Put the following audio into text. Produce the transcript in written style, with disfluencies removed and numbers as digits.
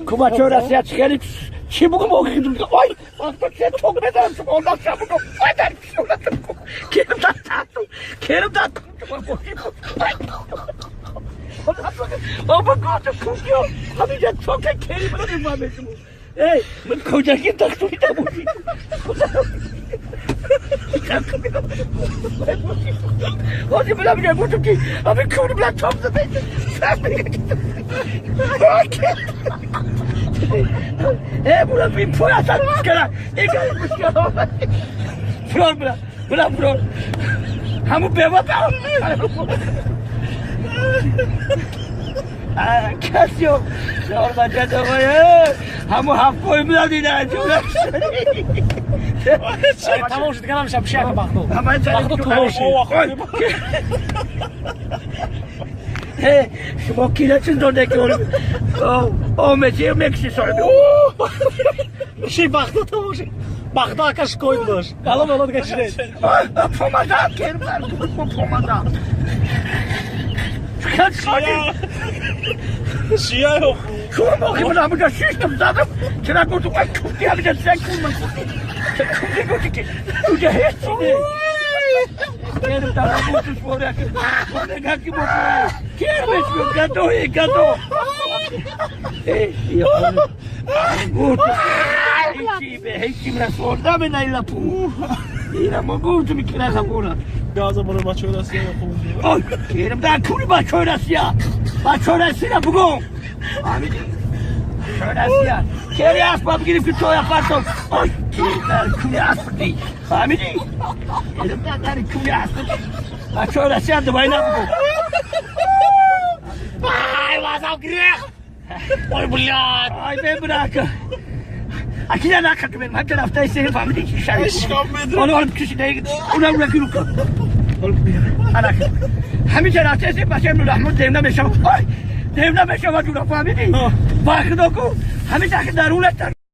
Кумачои Россия хеле чӣ бугум, ой, вақто че ток мезанам, шумо наша бугум, ой, дар керм да тату, керм да. Оба гото кукио, ҳамиҷа тока кери мана мефаҳмед шумо. Эй, ман кӯҷаки тахтуида бошӣ. Ҳозир билам бошам ки ҳамин куни билан ток зада. Э, була бин поясан мушкала. Эгар мушкала. Фрор була. Була фрор. Ҳаму бева касио. Шор бача догоя. Ҳаму ҳафт пой була дида. Тамом шуд, дигар намешавад пишака бахто. Бахто тамом шуд. Шумо кира чиз доде ки омечи мекши соҳиби. Ши бахто тамом шуд. Бахто ака шикоят дошт. Алло, алло, дигар шунед. Помада, помада. Шияё. Шумо моҳи ман ҳамаҷа шиштам задам. Чира гуфтам, ай куфти ҳамаҷа зан кун ман куфти. Куфти гуфти ки уҷа ҳеҷ чи не. Керм дар гуфту шумо ки мега ки бо кермеш гадои гадо. Э, гуфту ҳеҷи бе ҳеҷи расонда мена ила пу. Ила мо гуфту микира хабура. Газа барои бачаҳои Россия. Ой, керм дар куни бачаҳои Россия. Бачаҳои Россия бугум. Фаҳмидӣ? Бачаҳои Россия. Кери асбоб гирифт ки тоя партон. Ой, керм дар куни асбди. Фаҳмидӣ? Керм дар куни асбди. Бачаҳои Россия дубай набугум. Ай, вазам грех. Ой, блядь. Ай, бебрака. Акида накардем, ҳамча рафта истем, фаҳмидӣ чи шари. Ҳоло ҳоло киши уна уна кирука. Ҳамиҷа рафта истем, бачаи Нурраҳмон девна мешавад. Ой, девна мешавад уна, фаҳмидӣ? Ба худо ку, ҳамиҷа дарунаш.